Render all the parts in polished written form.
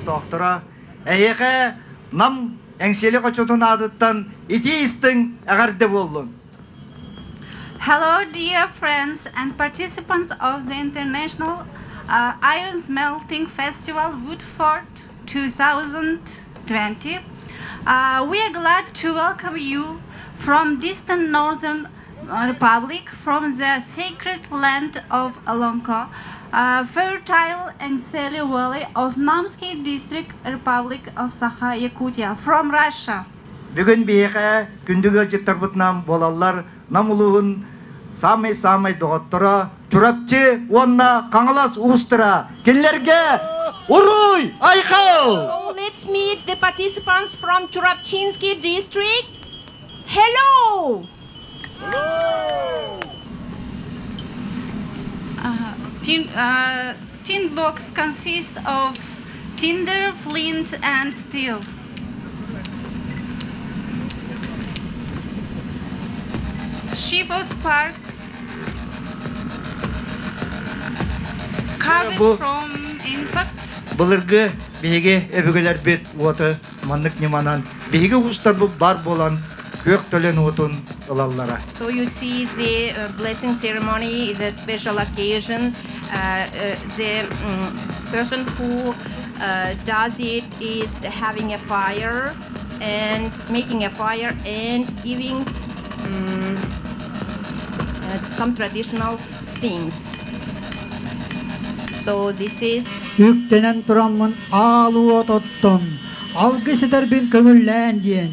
олохтоохторо, эһиэхэ Нам Эҥсиэли хочотун аатыттан итии истиҥ эҕэрдэ буоллун! Hello, dear friends and participants of the International Iron Smelting Festival Woodford 2020. We are glad to welcome you from distant northern Republic, from the sacred land of Alonko, fertile and Seli Valley of Namsky District, Republic of Sakha, Yakutia, from Russia. Бүгүн биһиэхэ күндү ыалдьыттарбытынан буолаллар Нам улууһун саамай-саамай доҕотторо Чурапчы уонна Хаҥалас уустара. Кинилэргэ уруй айхал! So let's meet the participants from Churapchinsky district. Hello! Tin box consists of tinder, flint and steel. Sheaf of sparks carved Бу from impact. былыргы биһиги өбүгэлэрбит уоты маннык ньыманан биһиги уустарбыт баар буолан күөх төлөн уотун ылаллара. So you see the blessing ceremony is a special occasion. The person who does it is having a fire and making a fire and giving um, some traditional things. So this is Үктэнэн тураммын аал уот оттон, алгыс этэрбин көҥүллээн диэн,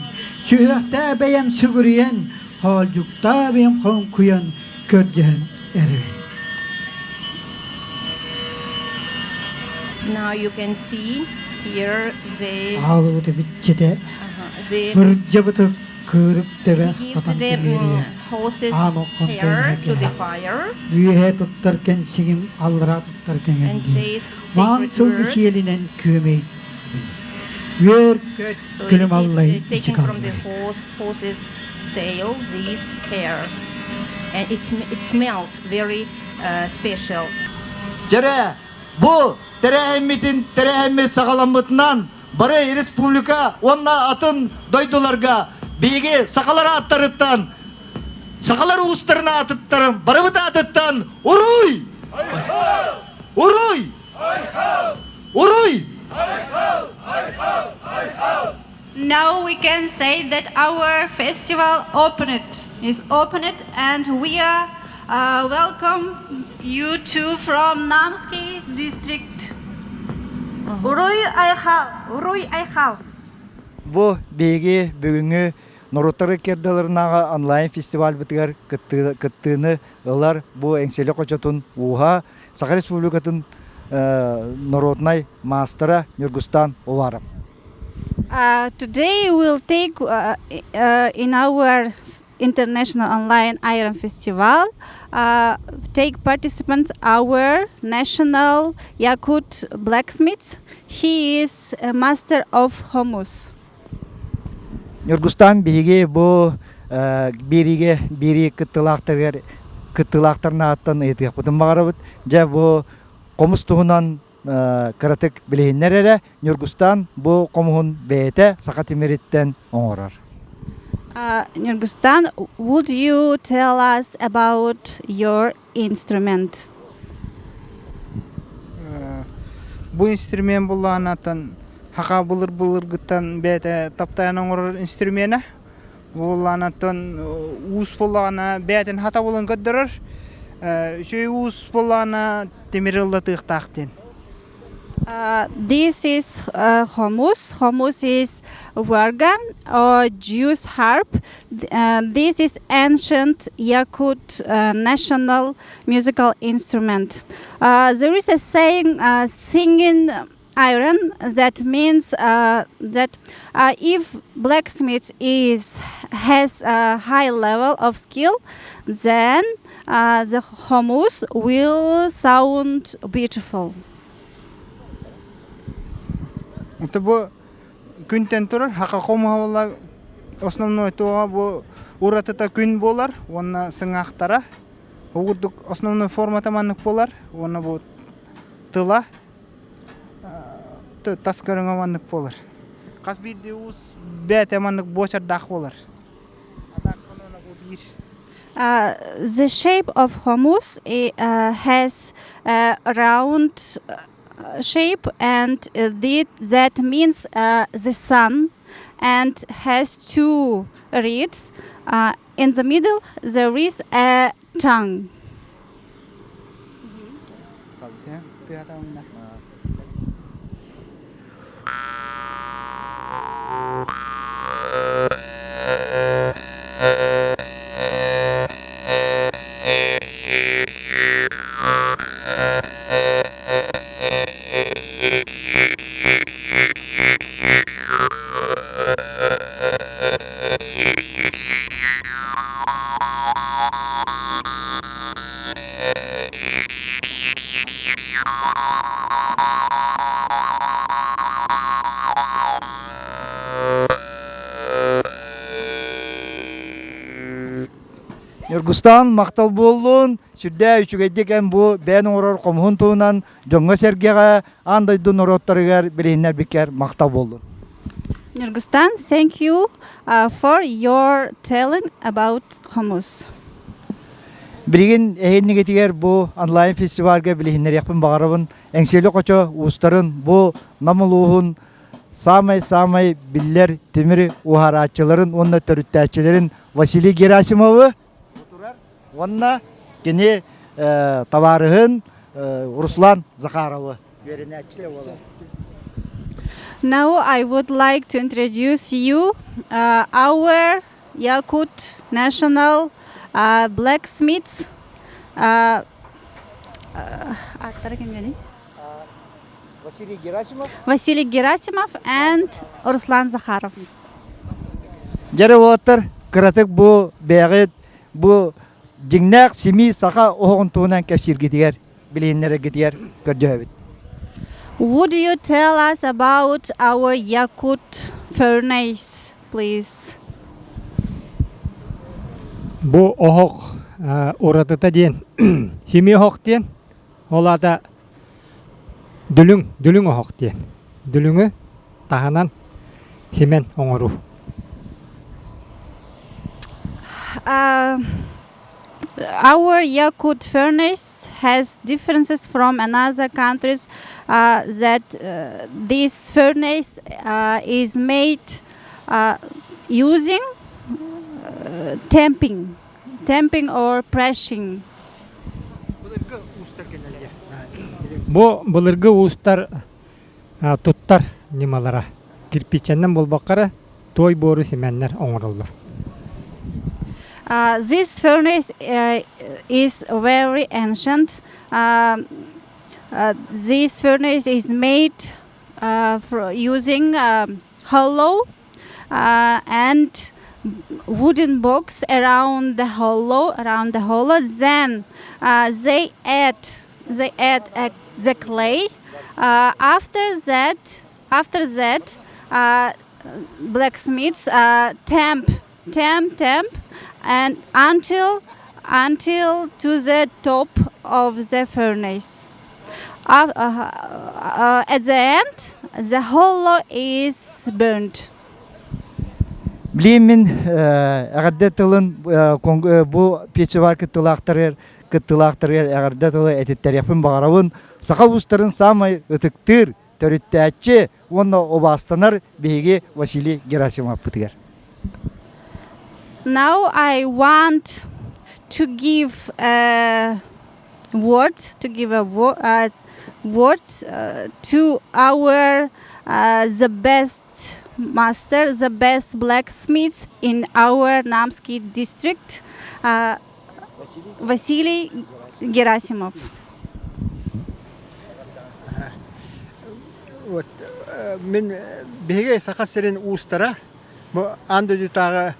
сүһүөхтээ бэйэм сүгүрүйэн, хоолдьуктаа бэйэм хоҥкуйан көрдөһөн эрэбин. Now you can see here the Аал уоту биччитэ the бырдьабыты кыырып тэбэ he gives хатан the тимириэ horse's аан окхон hair to the кэҥэһэ fire үөһэ туттар кэнсигим аллараа туттар and кэҥэрдиим says маан sacred сылгы words. сиэлинэн күөмэйдин үөр көт So it күлүм is аллай taken ичик from the аллай horse's tail, this hair. And it smells very special. Дьэрэ, бу тэрээһиммитин тэрээһиммит саҕаламмытынан бары республика уонна атын дойдуларга биһиги сахалар ааттарыттан сахалар уустарын аатыттарын барыбыт аатыттан уруй! Уруй! Уруй! Now we can say that our festival opened, is opened, and we are welcome you to from Namsky district. Уруй Айхал, Уруй Айхал. Бу биһиги бүгүҥҥү норуоттар ыккардыларынааҕы онлайн фестивальбытыгар кыттыыны ылар бу Эҥсиэли хочотун ууһа Саха Республикатын норуотунай маастара Ньургустан Уваров. Today we'll take in our International Online Iron Festival take participants our national Yakut blacksmith. He is a master of khomus. Ньургустан биһиги бу биэриигэ биэрии кыттыылаахтарыгар кыттыылаахтарын ааттан ыйытыахпытын баҕарабыт. Дьэ бу хомус туһунан кыратык билиһиннэр эрэ Ньургустан бу хомуһун бэйэтэ саха тимириттэн оҥорор. Ньургустан, would you tell us about your instrument? Бу инструмент буллаанаттан хака былыр былыргыттан бэйэтэ таптайан оҥорор инструмена. Буллаанаттан уус буллаҕына бэйэтин хатабылын көрдөрөр. Үчүгэй уус буллаҕына тимир ыллатыахтаах диэн. This is khomus. Khomus is varga or Jew's harp. This is ancient Yakut national musical instrument. There is a saying, singing iron, that means that if blacksmith is has a high level of skill, then the khomus will sound beautiful. Это бу күнтэн турар хака хомуһа основной туоҕа бу уратыта күн буолар уонна сыҥаахтара ол курдук основной формата маннык буолар уонна бу тыла. Тас көрүҥэ маннык буолар. Хас биирдии уус бэйэтэ маннык буочардаах буолар. The shape of hummus has a round shape and that means the sun and has two reeds. In the middle there is a tongue. Ньургустаан махтал буоллун, сүрдээх үчүгэйдик эн бу бэйэн оҥорор хомуһун туһунан дьоҥҥо-сэргэҕэ, аан дойду норуоттарыгар билиһиннэрбиккэр махтал буоллун. Ньургустан, thank you for your telling about hummus. Билигин эһиннигитигэр бу онлайн фестивальга билиһиннэриэхпин баҕарабын. Эҥсиэли хочо уустарын бу Нам улууһун саамай-саамай биллэр тимир уһарааччыларын уонна төрүттээччилэрин Василий Герасимовы уонна кини табаарыһын Руслан Захаровы үөрэнээччи буолар. Now I would like to introduce you our Yakut National Blacksmiths. Василий Герасимов. Василий Герасимов and Руслан Захаров. Дьэрэ уолаттар, кыратык бу бэйэҕит бу дьиҥнээх симии саха оһоҕун туһунан кэпсииргитигэр, билиһиннэрэргитигэр көрдөһөбүт. Would you tell us about our Yakut furnace, please? Бу оһох уратыта диэн симии оһох диэн ол аата дүлүҥ дүлүҥ оһох диэн дүлүҥү таһынан симэн оҥоруу. Our Yakut furnace has differences from another countries that this furnace is made using tamping, tamping or pressing. Бу былыргы уустар туттар ньымалара кирпииччэннэн буолбакка туой буору симэннэр оҥороллор. This furnace is very ancient. This furnace is made for using hollow and wooden box around the hollow around the hollow. Then they add the clay. After that, blacksmiths tamp tamp tamp and until to the top of the furnace. At the end, the hollow is burnt. Билигин мин эҕэрдэ тылын бу фестиваль кыттыылаахтарыгар кыттыылаахтарыгар эҕэрдэ тылы этиттэриэхпин баҕарабын. Саха уустарын саамай ытыктыыр, төрүттээччи уонна убаастанар биһиги Василий Герасимовпытыгар. Now I want to give a word, to give a word to our the best master, the best blacksmith in our Namsky district, Василий Герасимов. Вот мин биһиги Саха сирин уустара бу аан дойдутааҕы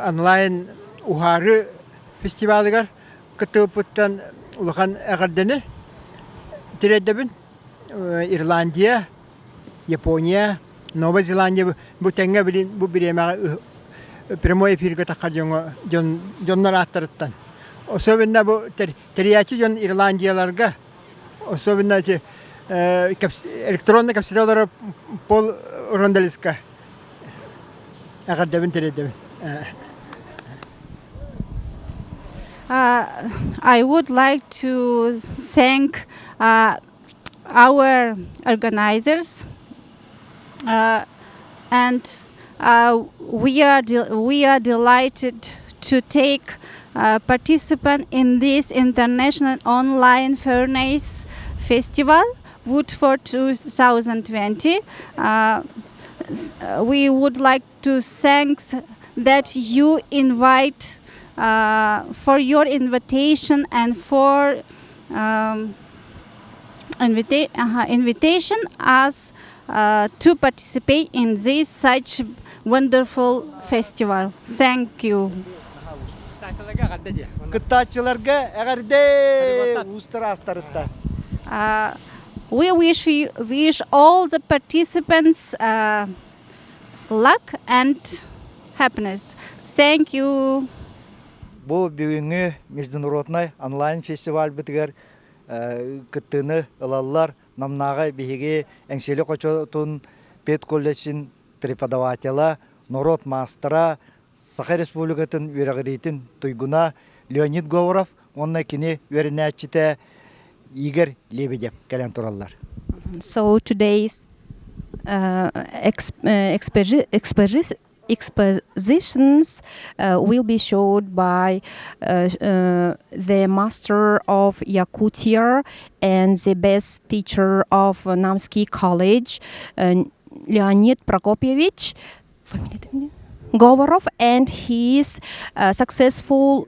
онлайн уһаары фестивалыгар кыттыбыппыттан улахан эҕэрдэни тириэрдэбин. Ирландия, Япония, Новая Зеландия бу тэҥҥэ билин бу бириэмэҕэ прямой эфиргэ таххар дьоҥҥо дьон дьоннор ааттарыттан. Особенно бу тэрийээччи дьон Ирландияларга особенно эти Электронно кэпсэтэ олорор Пол Рондалиска эҕэрдэбин тириэрдэбин. I would like to thank our organizers and we are delighted to take participant in this international online furnace festival Wood for 2020. We would like to thank that you invite for your invitation and for invitation us to participate in this such wonderful festival. Thank you. Кыттааччыларга эҕэрдэ уустар аастарытта. We wish all the participants luck and happiness. Thank you. Бу бүгүҥҥү международнай онлайн фестивальбытыгар кыттыыны ылаллар Намнааҕы биһиги Эҥсиэли хочотун педколледжын преподавателэ, норуот маастара, Саха Республикатын үөрэҕириитин туйгуна Леонид Говоров уонна кини үөрэнээччитэ Игорь Лебедев кэлэн тураллар. So today's expositions will be showed by the master of Yakutia and the best teacher of Namsky College, Leonid Prokopyevich Govorov, and his successful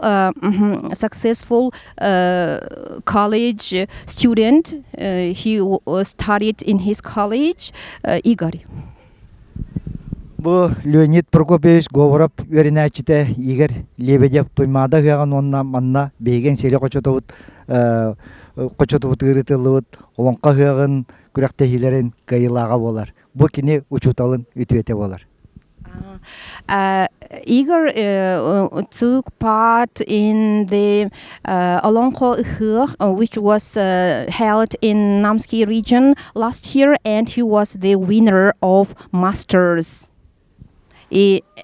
college student. He studied in his college, Igor. Бу Леонид Прокопьевич Говоров үөрэнээччитэ Игорь Лебедев Туймаада ыһыаҕын уонна манна биһиги Эҥсиэли хочотубут хочотубут ыырытыллыбыт Олоҥхо ыһыаҕын күрэхтэһиилэрин кыайыылааҕа буолар. Бу кини учууталын үтүөтэ буолар. Igor took part in the Олоҥхо Ыһыах, which was held in Namsky region last year, and he was the winner of Masters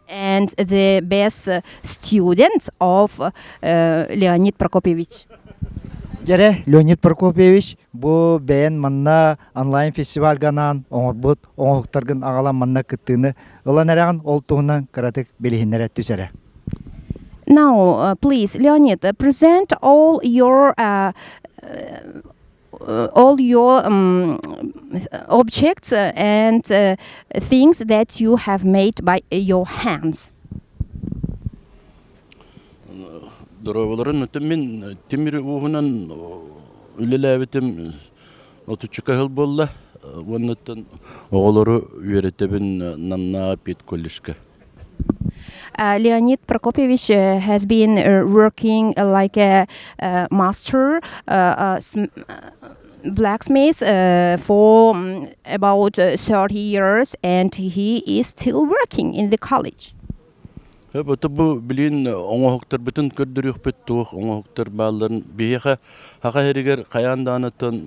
and the best student of Leonid Prokopyevich. Дьэрэ, Леонид Прокопьевич, бу бэйэн манна онлайн фестивальга анаан оҥорбут оҥоһуктаргын аҕалан манна кыттыыны ылан эрэҕин, ол туһунан кыратык билиһиннэрэ түс эрэ. Now, please, Leonid, present all your objects and things that you have made by your hands. Дорооболорун мин тимир ууһунан үлэлээбитим отучча сыл буолла. Уоннаттан оҕолору үөрэтэбин Намнаа педколледжка. Leonid Prokopyevich has been working like a master blacksmith for about 30 years and he is still working in the college. Бу бу билин оҥоһуктарбытын көрдөрүөхпүт туох оҥоһуктар баалларын биһиэхэ Саха сиригэр хайаан даҕаныттан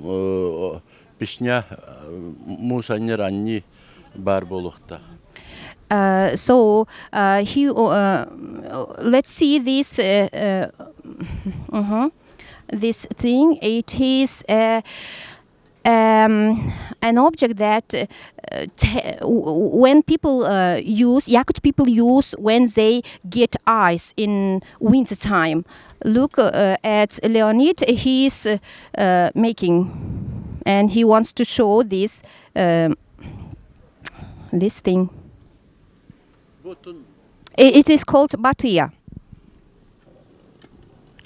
пешня муус анньар анньыы баар буолуохтаах. So let's see this thing. It is an object that when people use, Yakut people use when they get ice in winter time. Look at Leonid, he's making, and he wants to show this thing. It is called батыйа.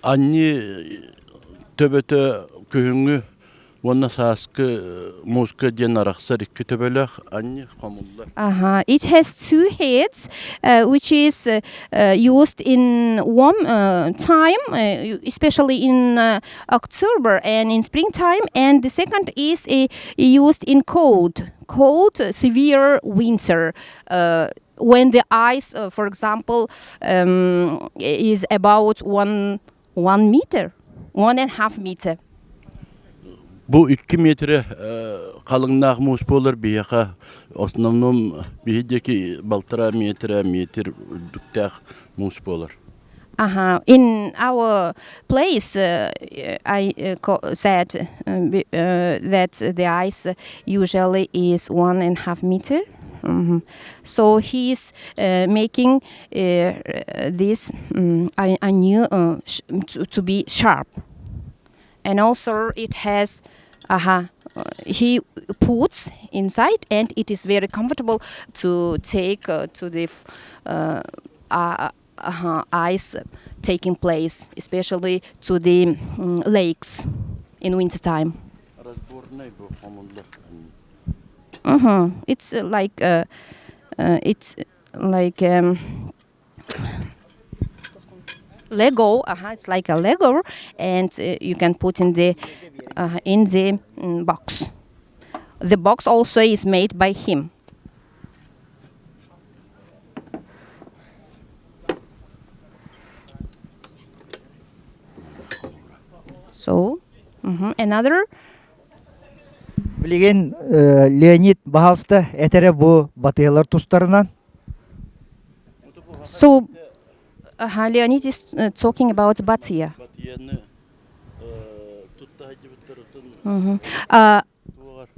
Анньыы төбөтө күһүҥҥү уонна сааскы мууска диэн арахсар икки төбөлөөх анньыы хомуллар. It has two heads, which is used in warm time, especially in October and in springtime. And the second is used in cold, severe winter. When the ice, for example, is about 1 meter, 1.5 meter. Бу 2 метрэ халыҥнаах муус буолар биһиэхэ основном биһи диэки балтараа метрэ метр үрдүктээх муус буолар. Uh-huh. In our place, I said that the ice usually is 1.5 meter. So he's making this a new to be sharp. And also it has, he puts inside and it is very comfortable to take to the ice taking place, especially to the lakes in winter time. Разборный бу хомуллар. It's like Lego. It's like a Lego, and you can put in the box. The box also is made by him. So, another Билигин Леонид баһаалыста этэрэ бу батыйалар тустарынан. So, Leonid is talking about батыйа. Батыйаны тутта сылдьыбыттар туоҕар.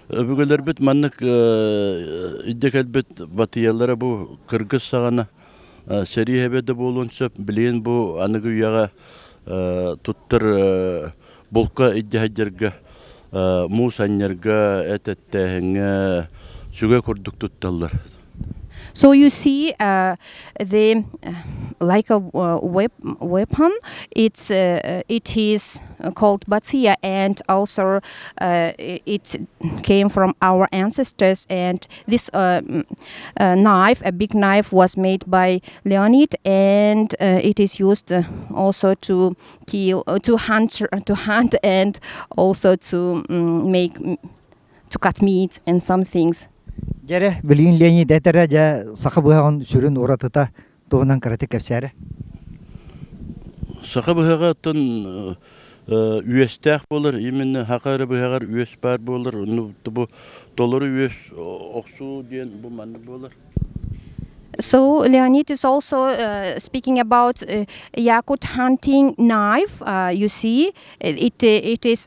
Өбүгэлэрбит маннык илдьэ кэлбит батыйалара бу кыргыс саҕана сэрии эбэ да буолуон сөп. Билигин бу аныгы үйэҕэ туттар булка илдьэ сылдьарга муус анньарга, эт эттээһиҥҥэ сүгэ курдук тутталлар. So you see the like a weapon. It is called батыйа, and also it came from our ancestors. And this knife, a big knife, was made by Leonid, and it is used also to kill, to hunt, and also to make to cut meat and some things. Дьэ, билигин Леонид этэрэ дьэ саха быһаҕын сүрүн уратыта туһунан кыратык кэпсээрэ. Саха быһаҕыттан үөстээх буолар, именно саха эрэ быһаҕар үөс баар буолар, ну бу толору үөс охсуу диэн бу маннык буолар. So Leonid is also speaking about Yakut hunting knife. You see, it is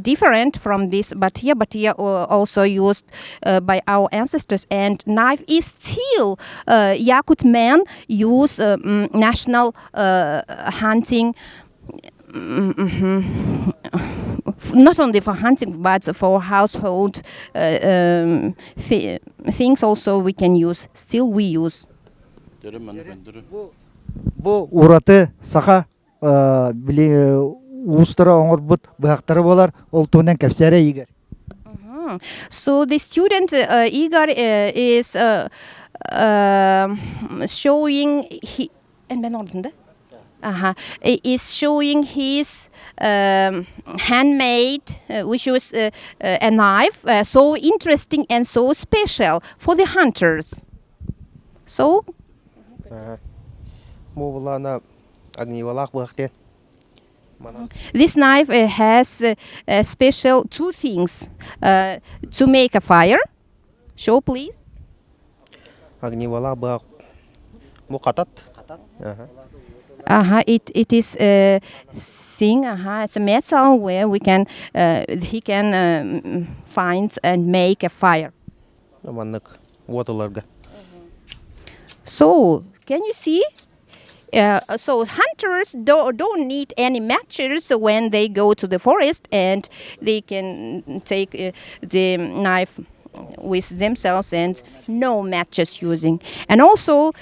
different from this батыйа. Батыйа also used by our ancestors, and knife is still Yakut men use national hunting. Not only for hunting, but for household things also we can use. Still we use. Дьэ маннык өндөрү. Бу ураты саха били уустара оҥорбут быһахтара буолар, ол туһунан кэпсээрэ Игорь. So the student Igor is showing he is showing his handmade, which was a knife, so interesting and so special for the hunters. So Бу буоллаҕына огниволаах быһах диэн. This knife has special two things to make a fire. Show, please. Огниволаах быһах бу хатат. It is a thing. It's a metal where we can he can find and make a fire. Маннык уот ыларга. So can you see? So hunters don't need any matches when they go to the forest, and they can take the knife with themselves and no matches using. And also,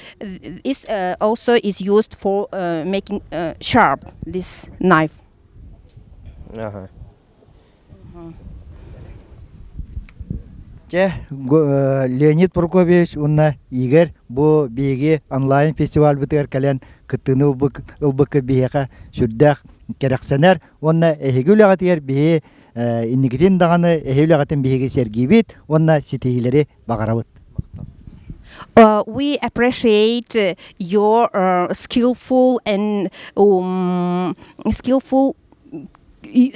this also is used for making sharp this knife. Аха. Дьэ, Леонид Прокопьевич уонна Игорь бу биһиги онлайн фестивальбытыгар кэлэн кыттыыны ылбыкка биһиэхэ сүрдээх кэрэхсэнэр уонна эһиги үлэҕитигэр биһи инникитин даҕаны эһи үлэҕитин биһиги сэргиибит уонна ситиһиилэри баҕарабыт. We appreciate your skillful and skillful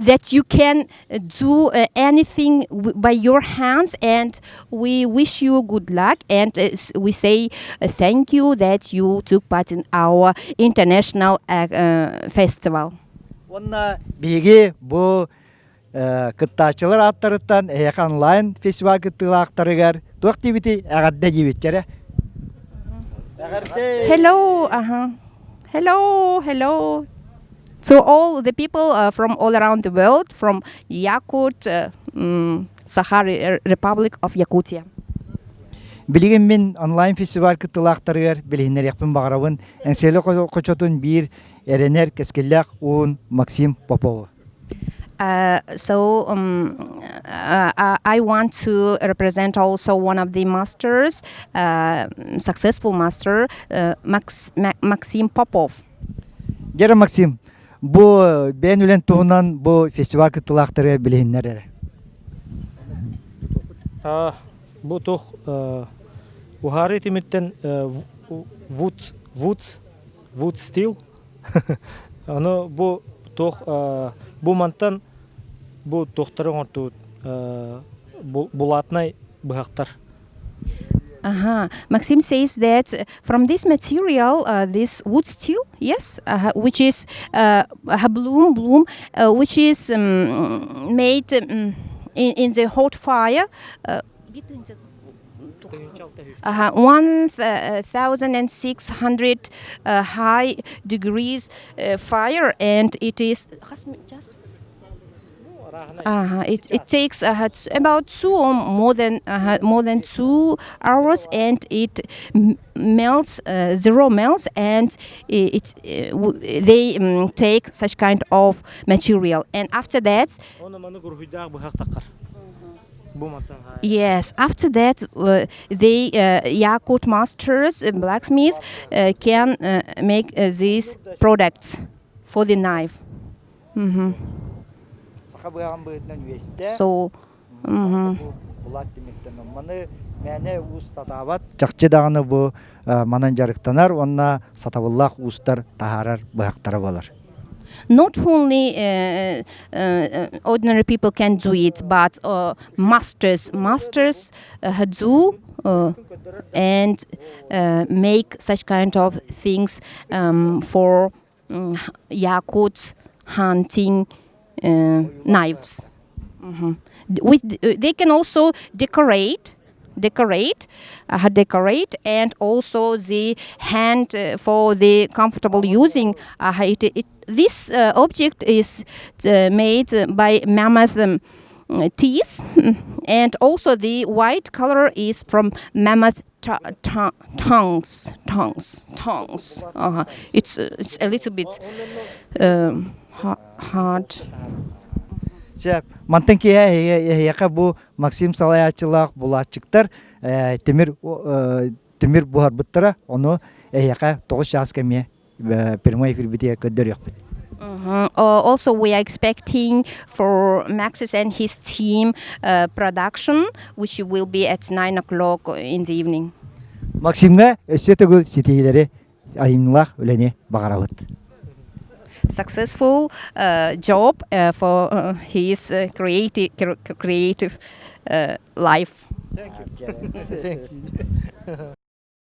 that you can do anything by your hands and we wish you good luck and we say thank you that you took part in our international festival. Уонна биһиги бу кыттааччылар ааттарыттан эһиэхэ онлайн фестиваль кыттыылаахтарыгар туох диэбитий эҕэрдэ диэбиттэрэ. Эҕэрдэ! Hello, uh-huh. Hello, hello. To all the people from all around the world, from Yakut, Sakha Republic of Yakutia. Билигин мин онлайн фестиваль кыттыылаахтарыгар билиһиннэриэхпин баҕарабын. Эҥсиэли хочотун биир эрэнэр кэскиллээх уун Максим Попова. So I want to represent also one of the masters, successful master, Maxim Popov. Дьэ Максим, бу бэйэн үлэн туһунан бу фестиваль кыттыылаахтары билиһиннэр эрэ. Бу туох уһаарыы тимиртэн wood wood wood steel Ону бу туох бу мантан бу туохтары оҥортубут булатнай быһахтар. Uh-huh. Maxim says that from this material, this wood steel, yes, which is bloom, bloom, which is made in the hot fire. 1600 high degrees fire, and it is just it takes about two or more than 2 hours, and it melts the raw melts, and it they take such kind of material, and after that, yes, after that, the Yakut masters and blacksmiths can make these products for the knife. So, Маны мээнэ уус сатаабат чахчы даҕаны бу манан дьарыктанар уонна сатабыллаах уустар таһаарар быһахтара буолар. Not only ordinary people can do it, but masters do and make such kind of things for Yakut hunting knives. With they can also decorate and also the hand for the comfortable using. This object is made by mammoth teeth, and also the white color is from mammoth tongues tongues tongues. It's a little bit hard. Сөп. Мантан киһи эһиэхэ бу Максим салайааччылаах булааччыктар тимир буһарбыттара, ону эһиэхэ 9 чаас кэмиэ прямой эфирбитигэр көрдөрүөхпүт. Also, we are expecting for Maxis and his team production, which will be at 9 o'clock in the evening. Максимҥа өссө төгүл ситиһиилэри айымньылаах үлэни баҕарабыт. Successful job for his creative life. Thank you. Thank you.